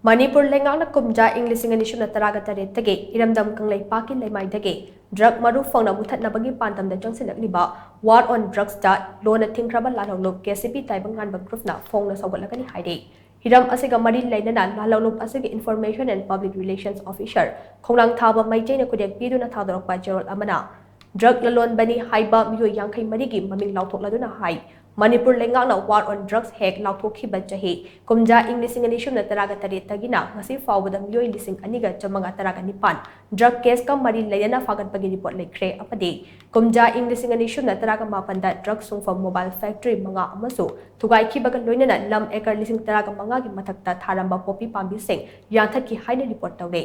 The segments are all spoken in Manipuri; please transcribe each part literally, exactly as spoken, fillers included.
ꯃꯅꯤꯄꯨꯔ ꯂꯩꯉꯥꯛꯅ ꯀꯨꯝꯖꯥ ꯏꯪ ꯂꯤꯁꯤꯡ ꯑꯅꯤ ꯁꯨꯞꯅ ꯇꯔꯥꯒ ꯇꯔꯦꯠꯇꯒꯤ ꯏꯔꯝꯗꯝ ꯀꯪꯂꯩꯄꯥꯛꯀꯤ ꯂꯩꯃꯥꯏꯗꯒꯤ drug ꯃꯔꯨ ꯐꯪꯅ ꯃꯨꯊꯠꯅꯕꯒꯤ ꯄꯥꯟꯗꯝꯗ ꯆꯪꯁꯤꯜꯂꯛꯂꯤꯕ War on Drugsꯇ ꯂꯣꯟꯅ ꯊꯤꯡꯈ꯭ꯔꯕ ꯂꯥꯜꯍꯧꯂꯨꯞ ꯀꯦ ꯁꯤ ꯄꯤ ꯇꯥꯏꯕꯪꯉꯥꯟꯕ groupꯅ ꯐꯣꯡꯅ ꯁꯧꯒꯠꯂꯒꯅꯤ ꯍꯥꯏꯔꯤ꯫ ꯍꯤꯔꯝ ꯑꯁꯤꯒ ꯃꯔꯤ ꯂꯩꯅꯅ ꯂꯥꯜꯍꯧꯂꯨꯞ ꯑꯁꯤꯒꯤ Information and Public Relations Officer ꯈꯣꯡꯅꯥꯡꯊꯥꯕ ꯃꯩꯇꯩꯅ ꯈꯨꯗꯦꯛ ꯄꯤꯗꯨꯅ ꯊꯥꯗꯣꯔꯛꯄ ꯆꯦꯔꯣꯜ ꯑꯃꯅ drug ꯂꯂꯣꯟꯕꯅꯤ ꯍꯥꯏꯕ ꯃꯤꯑꯣꯏ ꯌꯥꯡꯈꯩ ꯃꯔꯤꯒꯤ ꯃꯃꯤꯡ ꯂꯥꯎꯊꯣꯛꯂꯗꯨꯅ ꯍꯥꯏ꯫ ꯃꯅꯤꯄꯨꯔ ꯂꯩꯉꯥꯛꯅ War on Drugs ꯍꯦꯛ ꯂꯥꯎꯊꯣꯛꯈꯤꯕ ꯆꯍꯤ ꯀꯨꯝꯖꯥ ꯏꯪ ꯂꯤꯁꯤꯡ ꯑꯅꯤ ꯁꯨꯞꯅ ꯇꯔꯥꯒ ꯇꯔꯦꯠꯇꯒꯤꯅ ꯉꯁꯤ ꯐꯥꯎꯕꯗ ꯃꯤꯑꯣꯏ ꯂꯤꯁꯤꯡ ꯑꯅꯤꯒ ꯆꯥꯃꯉꯥ ꯇꯔꯥꯒ ꯅꯤꯄꯥꯟ drug caseꯀ ꯃꯔꯤ ꯂꯩꯅꯅ ꯐꯥꯒꯠꯄꯒꯤ report ꯂꯩꯈ꯭ꯔꯦ ꯑꯃꯗꯤ ꯀꯨꯝꯖꯥ ꯏꯪ ꯂꯤꯁꯤꯡ ꯑꯅꯤ ꯁꯨꯞꯅ ꯇꯔꯥꯒ ꯃꯥꯄꯟꯗ drug ꯁꯨꯡꯐꯝ mobile factory ꯃꯉꯥ ꯑꯃꯁꯨ ꯊꯨꯒꯥꯏꯈꯤꯕꯒ ꯂꯣꯏꯅꯅ ꯂꯝ acre ꯂꯤꯁꯤꯡ ꯇꯔꯥꯒ ꯃꯉꯥꯒꯤ ꯃꯊꯛꯇ ꯊꯥꯔꯝꯕ ꯄꯣꯄꯤ ꯄꯥꯝꯕꯤꯁꯤꯡ ꯌꯥꯟꯊꯠꯈꯤ ꯍꯥꯏꯅ report ꯇꯧꯔꯦ꯫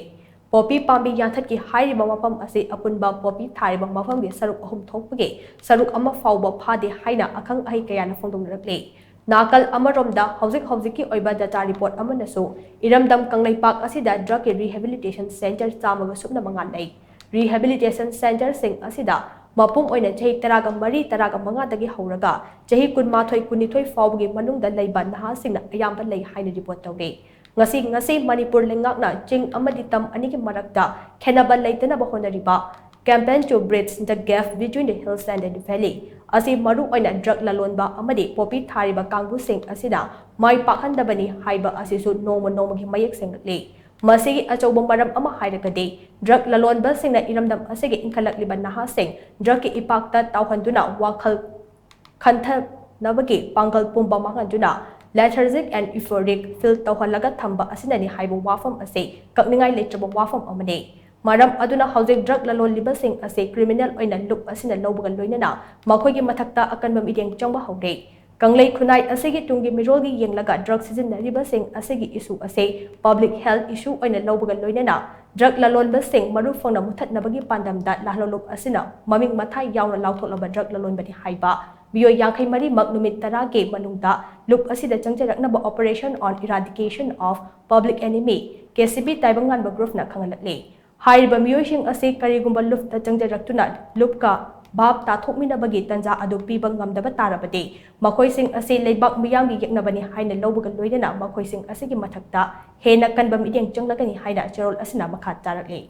ꯄꯣꯄꯤ ꯄꯥꯝꯕꯤ ꯌꯥꯟꯊꯠꯈꯤ ꯍꯥꯏꯔꯤꯕ ꯃꯐꯝ ꯑꯁꯤ ꯑꯄꯨꯟꯕ ꯄꯣꯄꯤ ꯊꯥꯔꯤꯕ ꯃꯐꯝꯒꯤ ꯁꯔꯨꯛ ꯑꯍꯨꯝ ꯊꯣꯛꯄꯒꯤ ꯁꯔꯨꯛ ꯑꯃ ꯐꯥꯎꯕ ꯐꯥꯗꯦ ꯍꯥꯏꯅ ꯑꯈꯪ ꯑꯍꯩ ꯀꯌꯥꯅ ꯐꯣꯡꯗꯣꯛꯅꯔꯛꯂꯤ꯫ ꯅꯥꯀꯜ ꯑꯃꯔꯣꯝꯗ ꯍꯧꯖꯤꯛ ꯍꯧꯖꯤꯛꯀꯤ ꯑꯣꯏꯕ data report ꯑꯃꯅꯁꯨ ꯏꯔꯝꯗꯝ ꯀꯪꯂꯩꯄꯥꯛ ꯑꯁꯤꯗ drugꯀꯤ rehabilitation centre ꯆꯥꯝꯃꯒ ꯁꯨꯞꯅ ꯃꯉꯥ ꯂꯩ꯫ Rehabilitation centreꯁꯤꯡ ꯑꯁꯤꯗ ꯃꯄꯨꯡ ꯑꯣꯏꯅ ꯆꯍꯤ ꯇꯔꯥꯒ ꯃꯔꯤ, ꯇꯔꯥꯒ ꯃꯉꯥꯗꯒꯤ ꯍꯧꯔꯒ ꯆꯍꯤ ꯀꯨꯟꯃꯥꯊꯣꯏ, ꯀꯨꯟꯅꯤꯊꯣꯏ ꯐꯥꯎꯕꯒꯤ ꯃꯅꯨꯡꯗ ꯂꯩꯕ ꯅꯍꯥꯁꯤꯡꯅ ꯑꯌꯥꯝꯕ ꯂꯩ ꯍꯥꯏꯅ report ꯇꯧꯔꯤ꯫ ꯉꯁꯤ, ꯉꯁꯤ ꯃꯅꯤꯄꯨꯔ ꯂꯩꯉꯥꯛꯅ ꯆꯤꯡ ꯑꯃꯗꯤ ꯇꯝ ꯑꯅꯤꯒꯤ ꯃꯔꯛꯇ ꯈꯦꯟꯅꯕ ꯂꯩꯇꯅꯕ ꯍꯣꯠꯅꯔꯤꯕ Campaign to Bridge the Gap Between the Hills and the Valley ꯑꯁꯤ ꯃꯔꯨ ꯑꯣꯏꯅ drug ꯂꯂꯣꯟꯕ ꯑꯃꯗꯤ ꯄꯣꯄꯤ ꯊꯥꯔꯤꯕ ꯀꯥꯡꯕꯨꯁꯤꯡ ꯑꯁꯤꯅ ꯃꯥꯏ ꯄꯥꯛꯍꯟꯗꯕꯅꯤ ꯍꯥꯏꯕ ꯑꯁꯤꯁꯨ ꯅꯣꯡꯃ ꯅꯣꯡꯃꯒꯤ ꯃꯌꯦꯛ ꯁꯦꯡꯂꯛꯂꯤ꯫ ꯃꯁꯤꯒꯤ ꯑꯆꯧꯕ ꯃꯔꯝ ꯑꯃ ꯍꯥꯏꯔꯒꯗꯤ drug ꯂꯂꯣꯟꯕꯁꯤꯡꯅ ꯏꯔꯝꯗꯝ ꯑꯁꯤꯒꯤ ꯏꯟꯈꯠꯂꯛꯂꯤꯕ ꯅꯍꯥꯁꯤꯡ drugꯀꯤ ꯏꯄꯥꯛꯇ ꯇꯥꯎꯍꯟꯗꯨꯅ ꯋꯥꯈꯜ ꯈꯟꯊꯅꯕꯒꯤ ꯄꯥꯡꯒꯜ ꯄꯨꯝꯕ ꯃꯥꯡꯍꯟꯗꯨꯅ lethargic and euphoric feel ꯇꯧꯍꯜꯂꯒ ꯊꯝꯕ ꯑꯁꯤꯅꯅꯤ ꯍꯥꯏꯕ ꯋꯥꯐꯝ ꯑꯁꯤ ꯀꯛꯅꯤꯡꯉꯥꯏ ꯂꯩꯇ꯭ꯔꯕ ꯋꯥꯐꯝ ꯑꯃꯅꯤ꯫ ꯃꯔꯝ ꯑꯗꯨꯅ ꯍꯧꯖꯤꯛ drug ꯂꯂꯣꯟꯂꯤꯕꯁꯤꯡ ꯑꯁꯤ criminal ꯑꯣꯏꯅ ꯂꯨꯞ ꯑꯁꯤꯅ ꯂꯧꯕꯒ ꯂꯣꯏꯅꯅ ꯃꯈꯣꯏꯒꯤ ꯃꯊꯛꯇ ꯑꯀꯟꯕ ꯃꯤꯠꯌꯦꯡ ꯆꯪꯕ ꯍꯧꯔꯦ꯫ ꯀꯪꯂꯩ ꯈꯨꯟꯅꯥꯏ ꯑꯁꯤꯒꯤ ꯇꯨꯡꯒꯤ ꯃꯤꯔꯣꯜꯒꯤ ꯌꯦꯡꯂꯒ drug ꯁꯤꯖꯤꯟꯅꯔꯤꯕꯁꯤꯡ ꯑꯁꯤꯒꯤ issue ꯑꯁꯤ public health issue ꯑꯣꯏꯅ ꯂꯧꯕꯒ ꯂꯣꯏꯅꯅ drug ꯂꯂꯣꯟꯕꯁꯤꯡ ꯃꯔꯨ ꯐꯪꯅ ꯃꯨꯊꯠꯅꯕꯒꯤ ꯄꯥꯟꯗꯝꯗ ꯂꯥꯜꯍꯧꯂꯨꯞ ꯑꯁꯤꯅ ꯃꯃꯤꯡ ꯃꯊꯥ ꯌꯥꯎꯅ ꯂꯥꯎꯊꯣꯛꯂꯕ drug ꯂꯂꯣꯟꯕꯅꯤ ꯍꯥꯏꯕ ꯃꯤꯑꯣꯏ ꯌꯥꯡꯈꯩ ꯃꯔꯤꯃꯛ ꯅꯨꯃꯤꯠ ꯇꯔꯥꯒꯤ ꯃꯅꯨꯡꯗ ꯂꯨꯞ ꯑꯁꯤꯗ ꯆꯪꯖꯔꯛꯅꯕ Operation on Eradication of Public Enemy, K C ꯄꯤ ꯇꯥꯏꯕꯪꯉꯥꯟꯕ groupꯅ ꯈꯪꯍꯜꯂꯛꯂꯤ꯫ ꯍꯥꯏꯔꯤꯕ ꯃꯤꯑꯣꯏꯁꯤꯡ ꯑꯁꯤ ꯀꯔꯤꯒꯨꯝꯕ ꯂꯨꯞꯇ ꯆꯪꯖꯔꯛꯇꯨꯅ ꯂꯨꯞꯀ ꯚꯥꯞ ꯇꯥꯊꯣꯛꯃꯤꯟꯅꯕꯒꯤ ꯇꯥꯟꯖꯥ ꯑꯗꯨ ꯄꯤꯕ ꯉꯝꯗꯕ ꯇꯥꯔꯕꯗꯤ, ꯃꯈꯣꯏꯁꯤꯡ ꯑꯁꯤ ꯂꯩꯕꯥꯛ ꯃꯤꯌꯥꯝꯒꯤ ꯌꯦꯛꯅꯕꯅꯤ ꯍꯥꯏꯅ ꯂꯧꯕꯒ ꯂꯣꯏꯅꯅ ꯃꯈꯣꯏꯁꯤꯡ ꯑꯁꯤꯒꯤ ꯃꯊꯛꯇ ꯍꯦꯟꯅ ꯀꯟꯕ ꯃꯤꯠꯌꯦꯡ ꯆꯪꯂꯒꯅꯤ ꯍꯥꯏꯅ ꯆꯦꯔꯣꯜ ꯑꯁꯤꯅ ꯃꯈꯥ ꯇꯥꯔꯛꯂꯤ꯫